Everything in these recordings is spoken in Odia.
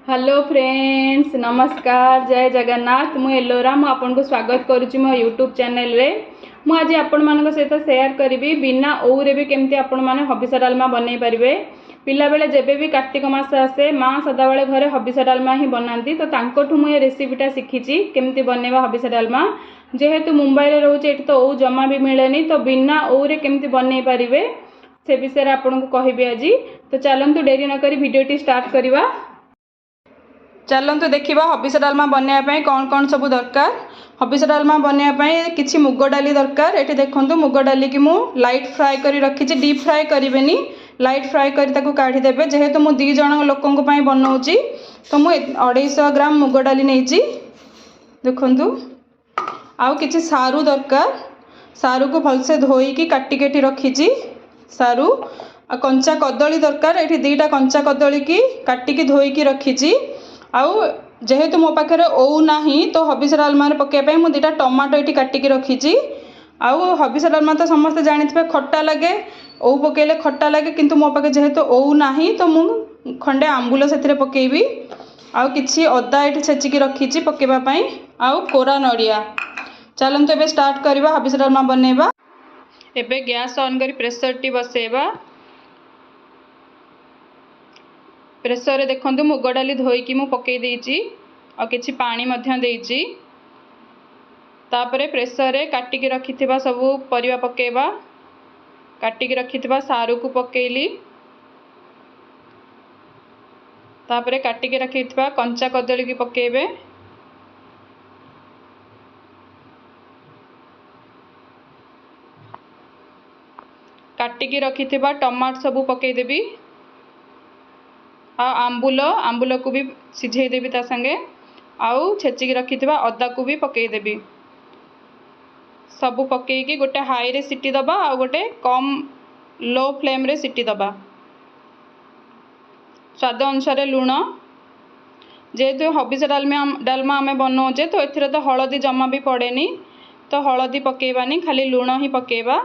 ହ୍ୟାଲୋ ଫ୍ରେଣ୍ଡସ୍, ନମସ୍କାର, ଜୟ ଜଗନ୍ନାଥ। ମୁଁ ଏଲୋରା, ମୁଁ ଆପଣଙ୍କୁ ସ୍ୱାଗତ କରୁଛି ମୋ ୟୁଟ୍ୟୁବ୍ ଚ୍ୟାନେଲରେ। ମୁଁ ଆଜି ଆପଣମାନଙ୍କ ସହିତ ସେୟାର କରିବି ବିନା ଓଉରେ ବି କେମିତି ଆପଣମାନେ ହବିଷ ଡାଲମା ବନେଇ ପାରିବେ। ପିଲାବେଳେ ଯେବେ ବି କାର୍ତ୍ତିକ ମାସ ଆସେ, ମା ସଦାବେଳେ ଘରେ ହବିଷ ଡାଲମା ହିଁ ବନାନ୍ତି। ତ ତାଙ୍କଠୁ ମୁଁ ଏ ରେସିପିଟା ଶିଖିଛି, କେମିତି ବନେଇବା ହବିଷ ଡାଲମା। ଯେହେତୁ ମୁମ୍ବାଇରେ ରହୁଛି, ଏଠି ତ ଓଉ ଜମା ବି ମିଳେନି, ତ ବିନା ଓଉରେ କେମିତି ବନେଇ ପାରିବେ ସେ ବିଷୟରେ ଆପଣଙ୍କୁ କହିବି ଆଜି। ତ ଚାଲନ୍ତୁ, ଡେରି ନକରି ଭିଡ଼ିଓଟି ଷ୍ଟାର୍ଟ କରିବା। ଚାଲନ୍ତୁ ଦେଖିବା ହବିଷ ଡାଲମା ବନେଇବା ପାଇଁ କ'ଣ କ'ଣ ସବୁ ଦରକାର। ହବିଷ ଡାଲମା ବନେଇବା ପାଇଁ କିଛି ମୁଗ ଡାଲି ଦରକାର। ଏଠି ଦେଖନ୍ତୁ, ମୁଗ ଡାଲିକି ମୁଁ ଲାଇଟ୍ ଫ୍ରାଏ କରି ରଖିଛି। ଡିପ୍ ଫ୍ରାଏ କରିବେନି, ଲାଇଟ୍ ଫ୍ରାଏ କରି ତାକୁ କାଢ଼ିଦେବେ। ଯେହେତୁ ମୁଁ 2 ଜଣ ଲୋକଙ୍କ ପାଇଁ ବନାଉଛି, ତ ମୁଁ 250 ଗ୍ରାମ ମୁଗ ଡାଲି ନେଇଛି, ଦେଖନ୍ତୁ। ଆଉ କିଛି ସାରୁ ଦରକାର। ସାରୁକୁ ଭଲସେ ଧୋଇକି କାଟିକି ଏଠି ରଖିଛି ସାରୁ। ଆଉ କଞ୍ଚା କଦଳୀ ଦରକାର। ଏଠି 2ଟା କଞ୍ଚା କଦଳୀକି କାଟିକି ଧୋଇକି ରଖିଛି। ଆଉ ଯେହେତୁ ମୋ ପାଖରେ ଓଉ ନାହିଁ, ତ ହବିଷ ଡାଲମାରେ ପକାଇବା ପାଇଁ ମୁଁ 2ଟା ଟମାଟୋ ଏଠି କାଟିକି ରଖିଛି। ଆଉ ହବିଷ ଡାଲମା ତ ସମସ୍ତେ ଜାଣିଥିବେ ଖଟା ଲାଗେ, ଓଉ ପକାଇଲେ ଖଟା ଲାଗେ। କିନ୍ତୁ ମୋ ପାଖେ ଯେହେତୁ ଓଉ ନାହିଁ, ତ ମୁଁ ଖଣ୍ଡେ ଆମ୍ବୁଲ ସେଥିରେ ପକାଇବି। ଆଉ କିଛି ଅଦା ଏଠି ଛେଚିକି ରଖିଛି ପକାଇବା ପାଇଁ, ଆଉ କୋରା ନଡ଼ିଆ। ଚାଲନ୍ତୁ ଏବେ ଷ୍ଟାର୍ଟ କରିବା ହବିଷ ଡାଲମା ବନେଇବା। ଏବେ ଗ୍ୟାସ୍ ଅନ୍ କରି ପ୍ରେସରଟି ବସେଇବା। ପ୍ରେସରରେ ଦେଖନ୍ତୁ, ମୁଗ ଡାଲି ଧୋଇକି ମୁଁ ପକାଇ ଦେଇଛି ଆଉ କିଛି ପାଣି ମଧ୍ୟ ଦେଇଛି। ତାପରେ ପ୍ରେସରରେ କାଟିକି ରଖିଥିବା ସବୁ ପରିବା ପକାଇବା। କାଟିକି ରଖିଥିବା ସାରୁକୁ ପକାଇଲି। ତାପରେ କାଟିକି ରଖିଥିବା କଞ୍ଚା କଦଳୀକି ପକାଇବେ। କାଟିକି ରଖିଥିବା ଟମାଟୋ ସବୁ ପକାଇଦେବି। ଆଉ ଆମ୍ବୁଲ, ଆମ୍ବୁଲକୁ ବି ସିଝେଇ ଦେବି ତା ସାଙ୍ଗେ। ଆଉ ଛେଚିକି ରଖିଥିବା ଅଦାକୁ ବି ପକାଇଦେବି। ସବୁ ପକାଇକି ଗୋଟେ ହାଇରେ ସିଟି ଦେବା ଆଉ ଗୋଟେ କମ୍ ଲୋ ଫ୍ଲେମ୍ରେ ସିଟି ଦେବା। ସ୍ୱାଦ ଅନୁସାରେ ଲୁଣ। ଯେହେତୁ ହବିଷ ଡାଲମା ଆମେ ବନାଉଛେ, ତ ଏଥିରେ ତ ହଳଦୀ ଜମା ବି ପଡ଼େନି, ତ ହଳଦୀ ପକାଇବାନି, ଖାଲି ଲୁଣ ହିଁ ପକାଇବା।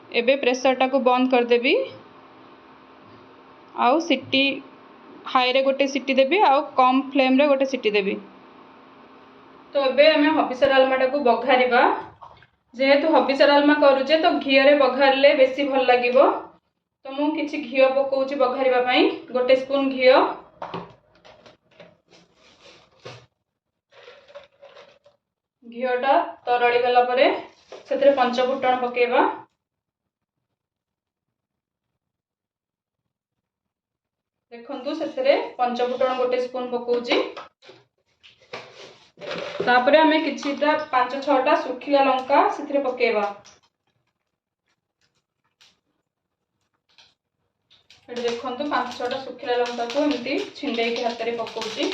ଏବେ ପ୍ରେସରଟାକୁ ବନ୍ଦ କରିଦେବି ଆଉ ସିଟି ହାଇରେ ଗୋଟେ ସିଟି ଦେବି ଆଉ କମ୍ ଫ୍ଲେମ୍ରେ ଗୋଟେ ସିଟି ଦେବି। ତ ଏବେ ଆମେ ହବିଷ ଡାଲମାଟାକୁ ବଘାରିବା। ଯେହେତୁ ହବିଷ ଡାଲମା କରୁଛେ, ତ ଘିଅରେ ବଘାରିଲେ ବେଶୀ ଭଲ ଲାଗିବ। ତ ମୁଁ କିଛି ଘିଅ ପକାଉଛି ବଘାରିବା ପାଇଁ, 1 ସ୍ପୁନ୍ ଘିଅ। ଘିଅଟା ତରଳି ଗଲା ପରେ ସେଥିରେ ପଞ୍ଚଫୁଟଣ ପକାଇବା। ଦେଖନ୍ତୁ, ସେଥିରେ ପଞ୍ଚଫୁଟଣ 1 ସ୍ପୁନ୍ ପକାଉଛି। ତାପରେ ଆମେ କିଛିଟା 5 6ଟା ଶୁଖିଲା ଲଙ୍କା ସେଥିରେ ପକାଇବା। ଏଠି ଦେଖନ୍ତୁ, 5 6ଟା ଶୁଖିଲା ଲଙ୍କାକୁ ଏମିତି ଛିଣ୍ଡେଇକି ହାତରେ ପକାଉଛି।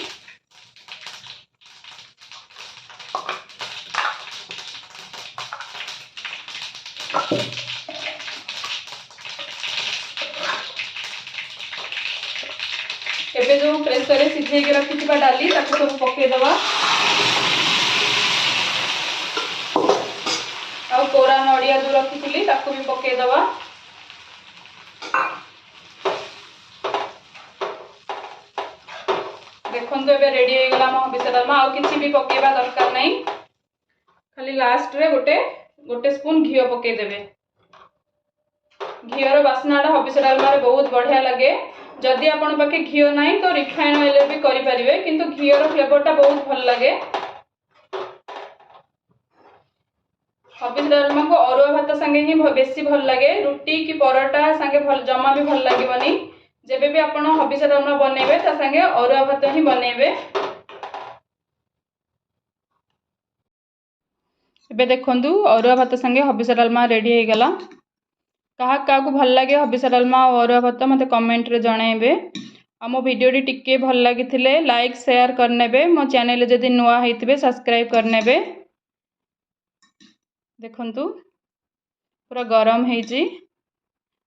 ଏବେ ଯେଉଁ ପ୍ରେସରରେ ସିଝେଇକି ରଖିଥିବା ଡାଲି, ତାକୁ ସବୁ ପକାଇଦେବା। ଆଉ କୋରା ନଡ଼ିଆ ଯେଉଁ ରଖିଥିଲି, ତାକୁ ବି ପକାଇଦେବା। ଦେଖନ୍ତୁ, ଏବେ ରେଡି ହେଇଗଲା ଆମ ହବିଷ ଡାଲମା। ଆଉ କିଛି ବି ପକେଇବା ଦରକାର ନାହିଁ। ଖାଲି ଲାଷ୍ଟରେ ଗୋଟେ ସ୍ପୁନ୍ ଘିଅ ପକେଇଦେବେ। ଘିଅର ବାସ୍ନାଟା ହବିଷ ଡାଲମାରେ ବହୁତ ବଢ଼ିଆ ଲାଗେ। ଯଦି ଆପଣଙ୍କ ପାଖେ ଘିଅ ନାହିଁ, ତ ରିଫାଇନ୍ ଅଏଲରେ ବି କରିପାରିବେ, କିନ୍ତୁ ଘିଅର ଫ୍ଲେଭରଟା ବହୁତ ଭଲ ଲାଗେ। ହବିଷ ଡାଲମାକୁ ଅରୁଆ ଭାତ ସାଙ୍ଗେ ହିଁ ବେଶୀ ଭଲ ଲାଗେ। ରୁଟି କି ପରଟା ସାଙ୍ଗେ ଭଲ ଜମା ବି ଭଲ ଲାଗିବନି। ଯେବେ ବି ଆପଣ ହବିଷ ଡାଲମା ବନେଇବେ, ତା ସାଙ୍ଗେ ଅରୁଆ ଭାତ ହିଁ ବନେଇବେ। ଏବେ ଦେଖନ୍ତୁ, ଅରୁଆ ଭାତ ସାଙ୍ଗେ ହବିଷ ଡାଲମା ରେଡ଼ି ହେଇଗଲା। କାହା କାହାକୁ ଭଲ ଲାଗେ ହବିଷ ଡାଲମା ଆଉ ଅରୁଆ ଭାତ, ମୋତେ କମେଣ୍ଟରେ ଜଣାଇବେ। ଆଉ ମୋ ଭିଡ଼ିଓଟି ଟିକେ ଭଲ ଲାଗିଥିଲେ ଲାଇକ୍ ସେୟାର କରିନେବେ। ମୋ ଚ୍ୟାନେଲରେ ଯଦି ନୂଆ ହେଇଥିବେ, ସବସ୍କ୍ରାଇବ୍ କରିନେବେ। ଦେଖନ୍ତୁ, ପୁରା ଗରମ ହେଇଛି।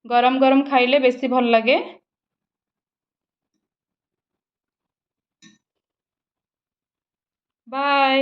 ଗରମ ଗରମ ଖାଇଲେ ବେଶୀ ଭଲ ଲାଗେ। ବାଏ।